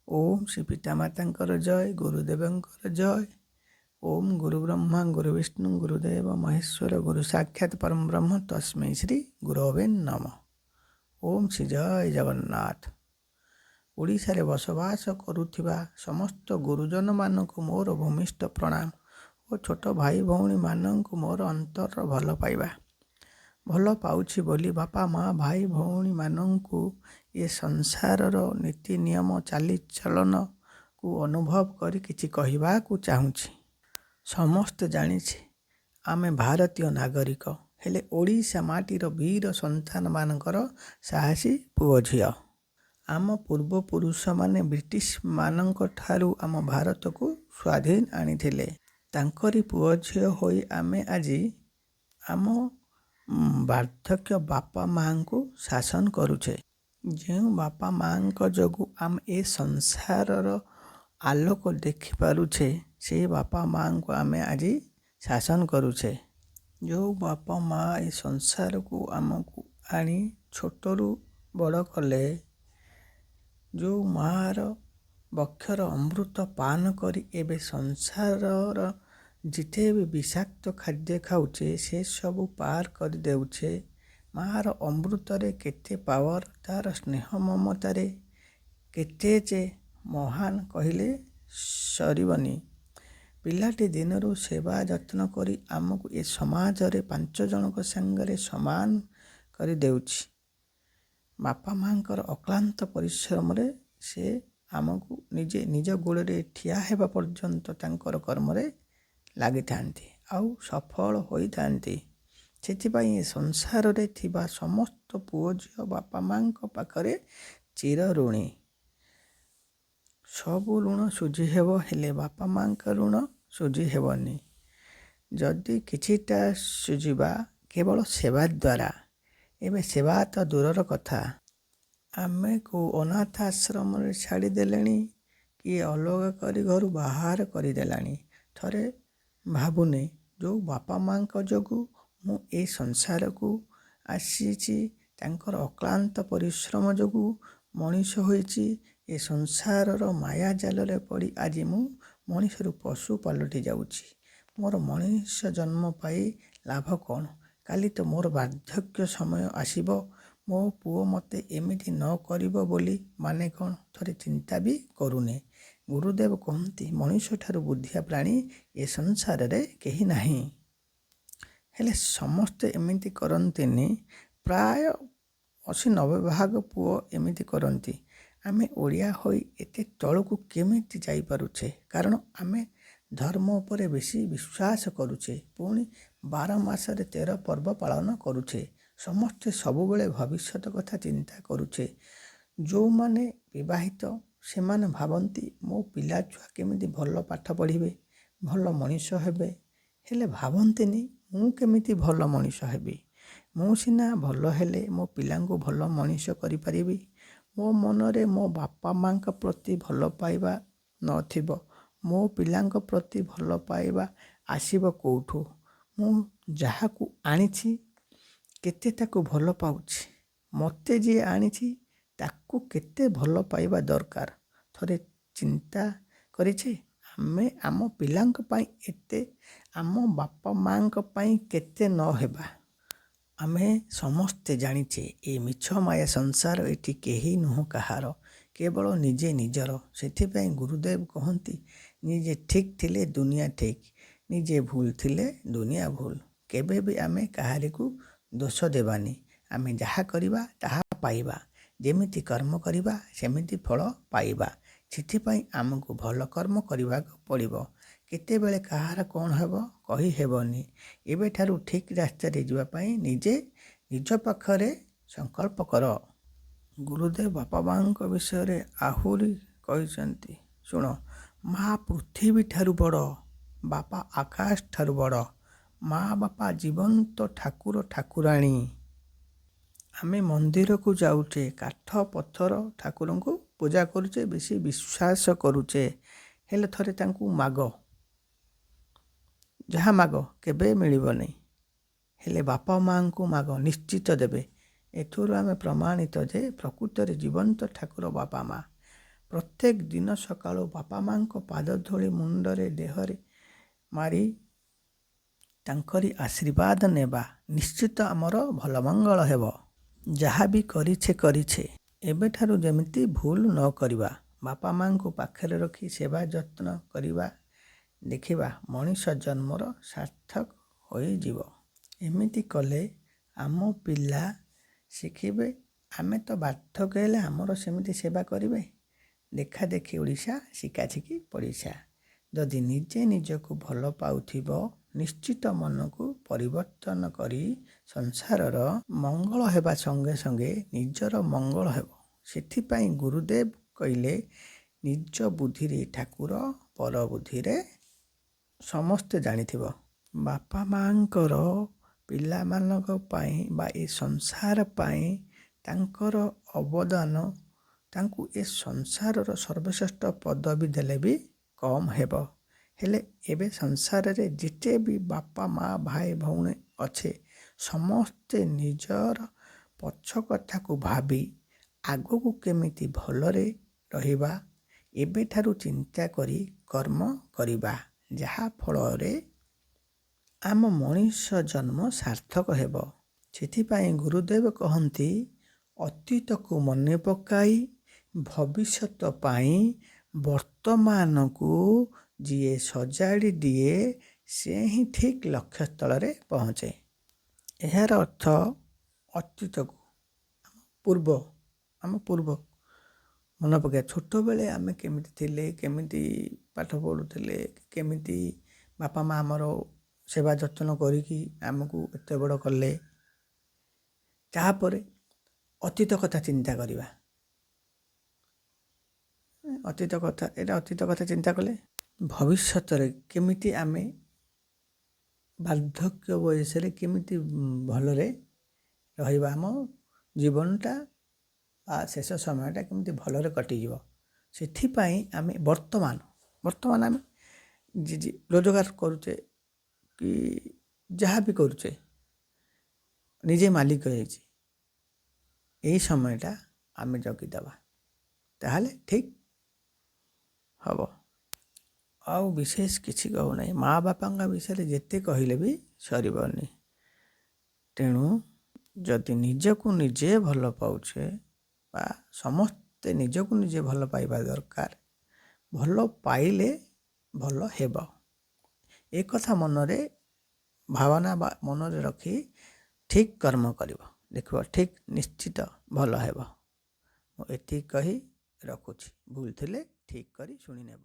ଓମ୍ ଶ୍ରୀ ପିତାମାତାଙ୍କର ଜୟ, ଗୁରୁଦେବଙ୍କର ଜୟ। ଓମ୍ ଗୁରୁ ବ୍ରହ୍ମା ଗୁରୁ ବିଷ୍ଣୁ ଗୁରୁଦେବ ମହେଶ୍ୱର, ଗୁରୁ ସାକ୍ଷାତ ପରମ ବ୍ରହ୍ମ ତସ୍ମୈ ଶ୍ରୀ ଗୁରବେ ନମଃ। ଓମ୍ ଶ୍ରୀ ଜୟ ଜଗନ୍ନାଥ। ଓଡ଼ିଶାରେ ବସବାସ କରୁଥିବା ସମସ୍ତ ଗୁରୁଜନମାନଙ୍କୁ ମୋର ଭୂମିଷ୍ଠ ପ୍ରଣାମ ଓ ଛୋଟ ଭାଇ ଭଉଣୀମାନଙ୍କୁ ମୋର ଅନ୍ତରର ଭଲ ପାଇବା। ଭଲ ପାଉଛି ବୋଲି ବାପା ମା ଭାଇ ଭଉଣୀମାନଙ୍କୁ ଏ ସଂସାରର ନୀତି ନିୟମ ଚାଲିଚଳନକୁ ଅନୁଭବ କରି କିଛି କହିବାକୁ ଚାହୁଁଛି। ସମସ୍ତେ ଜାଣିଛେ ଆମେ ଭାରତୀୟ ନାଗରିକ, ହେଲେ ଓଡ଼ିଶା ମାଟିର ବୀର ସନ୍ତାନମାନଙ୍କର ସାହସୀ ପୁଅ ଝିଅ। ଆମ ପୂର୍ବପୁରୁଷମାନେ ବ୍ରିଟିଶମାନଙ୍କଠାରୁ ଆମ ଭାରତକୁ ସ୍ୱାଧୀନ ଆଣିଥିଲେ। ତାଙ୍କରି ପୁଅ ଝିଅ ହୋଇ ଆମେ ଆଜି ଆମ ବାର୍ଦ୍ଧକ୍ୟ ବାପା ମାଆଙ୍କୁ ଶାସନ କରୁଛେ। ଯେଉଁ ବାପା ମାଆଙ୍କ ଯୋଗୁଁ ଆମେ ଏ ସଂସାରର ଆଲୋକ ଦେଖିପାରୁଛେ, ସେଇ ବାପା ମାଆଙ୍କୁ ଆମେ ଆଜି ଶାସନ କରୁଛେ। ଯେଉଁ ବାପା ମାଆ ଏ ସଂସାରକୁ ଆମକୁ ଆଣି ଛୋଟରୁ ବଡ଼ କଲେ, ଯେଉଁ ମାଆର ବକ୍ଷର ଅମୃତ ପାନ କରି ଏବେ ସଂସାରର ଯେତେ ବି ବିଷାକ୍ତ ଖାଦ୍ୟ ଖାଉଛେ, ସେସବୁ ପାର କରିଦେଉଛେ। ମାଆର ଅମୃତରେ କେତେ ପାୱାର, ତାର ସ୍ନେହ ମମତାରେ କେତେ ଯେ ମହାନ କହିଲେ ସରିବନି। ପିଲାଟି ଦିନରୁ ସେବା ଯତ୍ନ କରି ଆମକୁ ଏ ସମାଜରେ 5 ଜଣଙ୍କ ସାଙ୍ଗରେ ସମାନ କରିଦେଉଛି। ବାପା ମାଆଙ୍କର ଅକ୍ଳାନ୍ତ ପରିଶ୍ରମରେ ସେ ଆମକୁ ନିଜେ ନିଜ ଗୋଡ଼ରେ ଠିଆ ହେବା ପର୍ଯ୍ୟନ୍ତ ତାଙ୍କର କର୍ମରେ ଲାଗିଥାନ୍ତି ଆଉ ସଫଳ ହୋଇଥାନ୍ତି। ସେଥିପାଇଁ ଏ ସଂସାରରେ ଥିବା ସମସ୍ତ ପୁଅ ଝିଅ ବାପା ମାଆଙ୍କ ପାଖରେ ଚିରଋଣୀ। ସବୁ ଋଣ ଶୁଝି ହେବ, ହେଲେ ବାପା ମାଆଙ୍କ ଋଣ ଶୁଝି ହେବନି। ଯଦି କିଛିଟା ଶୁଝିବା, କେବଳ ସେବା ଦ୍ୱାରା। ଏବେ ସେବା ତ ଦୂରର କଥା, ଆମେ କେଉଁ ଅନାଥ ଆଶ୍ରମରେ ଛାଡ଼ିଦେଲେଣି, କିଏ ଅଲଗା କରି ଘରୁ ବାହାର କରିଦେଲାଣି। ଥରେ ଭାବୁନେ, ଯେଉଁ ବାପା ମାଆଙ୍କ ଯୋଗୁଁ ମୁଁ ଏ ସଂସାରକୁ ଆସିଛି, ତାଙ୍କର ଅକ୍ଳାନ୍ତ ପରିଶ୍ରମ ଯୋଗୁଁ ମଣିଷ ହୋଇଛି, ଏ ସଂସାରର ମାୟା ଜାଲରେ ପଡ଼ି ଆଜି ମୁଁ ମଣିଷରୁ ପଶୁ ପାଲଟି ଯାଉଛି। ମୋର ମଣିଷ ଜନ୍ମ ପାଇ ଲାଭ କ'ଣ? କାଲି ତ ମୋର ବାର୍ଦ୍ଧକ୍ୟ ସମୟ ଆସିବ। ମୋ ପୁଅ ମୋତେ ଏମିତି ନ କରିବ ବୋଲି ମାନେ କ'ଣ? ଥରେ ଚିନ୍ତା ବି କରୁନେ। ଗୁରୁଦେବ କହନ୍ତି, ମଣିଷଠାରୁ ବୁଦ୍ଧିଆ ପ୍ରାଣୀ ଏ ସଂସାରରେ କେହି ନାହିଁ। ହେଲେ ସମସ୍ତେ ଏମିତି କରନ୍ତିନି, ପ୍ରାୟ 80-90 ଭାଗ ପୁଅ ଏମିତି କରନ୍ତି। ଆମେ ଓଡ଼ିଆ ହୋଇ ଏତେ ତଳକୁ କେମିତି ଯାଇପାରୁଛେ? କାରଣ ଆମେ ଧର୍ମ ଉପରେ ବେଶୀ ବିଶ୍ୱାସ କରୁଛେ, ପୁଣି 12 ମାସରେ 13 ପର୍ବ ପାଳନ କରୁଛେ। ସମସ୍ତେ ସବୁବେଳେ ଭବିଷ୍ୟତ କଥା ଚିନ୍ତା କରୁଛେ। ଯେଉଁମାନେ ବିବାହିତ, ସେମାନେ ଭାବନ୍ତି ମୋ ପିଲା ଛୁଆ କେମିତି ଭଲ ପାଠ ପଢ଼ିବେ, ଭଲ ମଣିଷ ହେବେ। ହେଲେ ଭାବନ୍ତିନି ମୁଁ କେମିତି ଭଲ ମଣିଷ ହେବି। ମୁଁ ସିନା ଭଲ ହେଲେ ମୋ ପିଲାଙ୍କୁ ଭଲ ମଣିଷ କରିପାରିବି। ମୋ ମନରେ ମୋ ବାପା ମାଆଙ୍କ ପ୍ରତି ଭଲ ପାଇବା ନଥିବ, ମୋ ପିଲାଙ୍କ ପ୍ରତି ଭଲ ପାଇବା ଆସିବ କେଉଁଠୁ? ମୁଁ ଯାହାକୁ ଆଣିଛି କେତେ ତାକୁ ଭଲ ପାଉଛି? ମୋତେ ଯିଏ ଆଣିଛି ତାକୁ କେତେ ଭଲ ପାଇବା ଦରକାର, ଥରେ ଚିନ୍ତା କରିଛେ? ଆମେ ଆମ ପିଲାଙ୍କ ପାଇଁ ଏତେ, ଆମ ବାପା ମାଆଙ୍କ ପାଇଁ କେତେ ନ ହେବା? ଆମେ ସମସ୍ତେ ଜାଣିଛେ ଏ ମିଛ ମାୟା ସଂସାର, ଏଠି କେହି ନୁହଁ କାହାର, କେବଳ ନିଜେ ନିଜର। ସେଥିପାଇଁ ଗୁରୁଦେବ କହନ୍ତି, ନିଜେ ଠିକ୍ ଥିଲେ ଦୁନିଆ ଠିକ୍, ନିଜେ ଭୁଲ ଥିଲେ ଦୁନିଆ ଭୁଲ। କେବେ ବି ଆମେ କାହାରିକୁ ଦୋଷ ଦେବାନି। ଆମେ ଯାହା କରିବା ତାହା ପାଇବା। ଯେମିତି କର୍ମ କରିବା ସେମିତି ଫଳ ପାଇବା। ସେଥିପାଇଁ ଆମକୁ ଭଲ କର୍ମ କରିବାକୁ ପଡ଼ିବ। କେତେବେଳେ କାହାର କ'ଣ ହେବ କହିହେବନି। ଏବେଠାରୁ ଠିକ୍ ରାସ୍ତାରେ ଯିବା ପାଇଁ ନିଜେ ନିଜ ପାଖରେ ସଂକଳ୍ପ କର। ଗୁରୁଦେବ ବାପା ମାଆଙ୍କ ବିଷୟରେ ଆହୁରି କହିଛନ୍ତି, ଶୁଣ। ମା ପୃଥିବୀ ଠାରୁ ବଡ଼, ବାପା ଆକାଶ ଠାରୁ ବଡ଼। ମା ବାପା ଜୀବନ୍ତ ଠାକୁର ଠାକୁରାଣୀ। ଆମେ ମନ୍ଦିରକୁ ଯାଉଛେ, କାଠ ପଥର ଠାକୁରଙ୍କୁ ପୂଜା କରୁଛେ, ବେଶୀ ବିଶ୍ୱାସ କରୁଛେ। ହେଲେ ଥରେ ତାଙ୍କୁ ମାଗ, ଯାହା ମାଗ କେବେ ମିଳିବନି। ହେଲେ ବାପା ମାଆଙ୍କୁ ମାଗ, ନିଶ୍ଚିତ ଦେବେ। ଏଥିରୁ ଆମେ ପ୍ରମାଣିତ ଯେ ପ୍ରକୃତରେ ଜୀବନ୍ତ ଠାକୁର ବାପା ମା। ପ୍ରତ୍ୟେକ ଦିନ ସକାଳୁ ବାପା ମାଆଙ୍କ ପାଦ ଧୂଳି ମୁଣ୍ଡରେ ଦେହରେ ମାରି ତାଙ୍କରି ଆଶୀର୍ବାଦ ନେବା, ନିଶ୍ଚିତ ଆମର ଭଲ ମଙ୍ଗଳ ହେବ। ଯାହା ବି କରିଛେ କରିଛେ, ଏବେଠାରୁ ଯେମିତି ଭୁଲ ନ କରିବା। ବାପା ମାଆଙ୍କୁ ପାଖରେ ରଖି ସେବା ଯତ୍ନ କରିବା, ଦେଖିବା ମଣିଷ ଜନ୍ମର ସାର୍ଥକ ହୋଇଯିବ। ଏମିତି କଲେ ଆମ ପିଲା ଶିଖିବେ, ଆମେ ତ ବାର୍ଦ୍ଧକ୍ୟ ହେଲେ ଆମର ସେମିତି ସେବା କରିବେ। ଦେଖା ଦେଖି ଓଡ଼ିଶା, ଶିଖାଶିଖି ପଡ଼ିଶା। ଯଦି ନିଜେ ନିଜକୁ ଭଲ ପାଉଥିବ, ନିଶ୍ଚିତ ମନକୁ ପରିବର୍ତ୍ତନ କରି ସଂସାରର ମଙ୍ଗଳ ହେବା ସଙ୍ଗେ ସଙ୍ଗେ ନିଜର ମଙ୍ଗଳ ହେବ। ସେଥିପାଇଁ ଗୁରୁଦେବ କହିଲେ, ନିଜ ବୁଦ୍ଧିରେ ଠାକୁର, ପର ବୁଦ୍ଧିରେ ସମସ୍ତେ ଜାଣିଥିବ। ବାପା ମାଆଙ୍କର ପିଲାମାନଙ୍କ ପାଇଁ ବା ଏ ସଂସାର ପାଇଁ ତାଙ୍କର ଅବଦାନ, ତାଙ୍କୁ ଏ ସଂସାରର ସର୍ବଶ୍ରେଷ୍ଠ ପଦବୀ ଦେଲେ ବି କମ୍ ହେବ। ହେଲେ ଏବେ ସଂସାରରେ ଯେତେ ବି ବାପା ମା ଭାଇ ଭଉଣୀ ଅଛେ, ସମସ୍ତେ ନିଜର ପଛ କଥାକୁ ଭାବି ଆଗକୁ କେମିତି ଭଲରେ ରହିବା ଏବେଠାରୁ ଚିନ୍ତା କରି କର୍ମ କରିବା, ଯାହାଫଳରେ ଆମ ମଣିଷ ଜନ୍ମ ସାର୍ଥକ ହେବ। ସେଥିପାଇଁ ଗୁରୁଦେବ କହନ୍ତି, ଅତୀତକୁ ମନେ ପକାଇ ଭବିଷ୍ୟତ ପାଇଁ ବର୍ତ୍ତମାନକୁ ଯିଏ ସଜାଡ଼ି ଦିଏ, ସେ ହିଁ ଠିକ୍ ଲକ୍ଷ୍ୟସ୍ଥଳରେ ପହଞ୍ଚେ। ଏହାର ଅର୍ଥ, ଅତୀତକୁ ଆମ ପୂର୍ବ ମନେ ପକାଇବା, ଛୋଟବେଳେ ଆମେ କେମିତି ଥିଲେ, କେମିତି ପାଠ ପଢ଼ୁଥିଲେ, କେମିତି ବାପା ମା ଆମର ସେବା ଯତ୍ନ କରିକି ଆମକୁ ଏତେ ବଡ଼ କଲେ। ତାପରେ ଅତୀତ କଥା ଚିନ୍ତା କରିବା। ଅତୀତ କଥା, ଏଇଟା ଅତୀତ କଥା ଚିନ୍ତା କଲେ ଭବିଷ୍ୟତରେ କେମିତି ଆମେ ବାର୍ଦ୍ଧକ୍ୟ ବୟସରେ କେମିତି ଭଲରେ ରହିବା, ଆମ ଜୀବନଟା ବା ଶେଷ ସମୟଟା କେମିତି ଭଲରେ କଟିଯିବ, ସେଥିପାଇଁ ଆମେ ବର୍ତ୍ତମାନ ଆମେ ରୋଜଗାର କରୁଛେ କି ଯାହା ବି କରୁଛେ, ନିଜେ ମାଲିକ ହେଇଛି, ଏଇ ସମୟଟା ଆମେ ଜଗିଦେବା, ତାହେଲେ ଠିକ୍ ହେବ। ଆଉ ବିଶେଷ କିଛି କହୁନାହିଁ। ମା ବାପାଙ୍କ ବିଷୟରେ ଯେତେ କହିଲେ ବି ସରିବନି। ତେଣୁ ଯଦି ନିଜକୁ ନିଜେ ଭଲ ପାଉଛେ ବା ସମସ୍ତେ ନିଜକୁ ନିଜେ ଭଲ ପାଇବା ଦରକାର, ଭଲ ପାଇଲେ ଭଲ ହେବ। ଏ କଥା ମନରେ ଭାବନା ବା ମନରେ ରଖି ଠିକ୍ କର୍ମ କରିବ, ଦେଖିବ ଠିକ୍ ନିଶ୍ଚିତ ଭଲ ହେବ। ମୁଁ ଏତିକି କହି ରଖୁଛି। ଭୁଲ ଥିଲେ ଠିକ୍ କରି ଶୁଣିନେବ।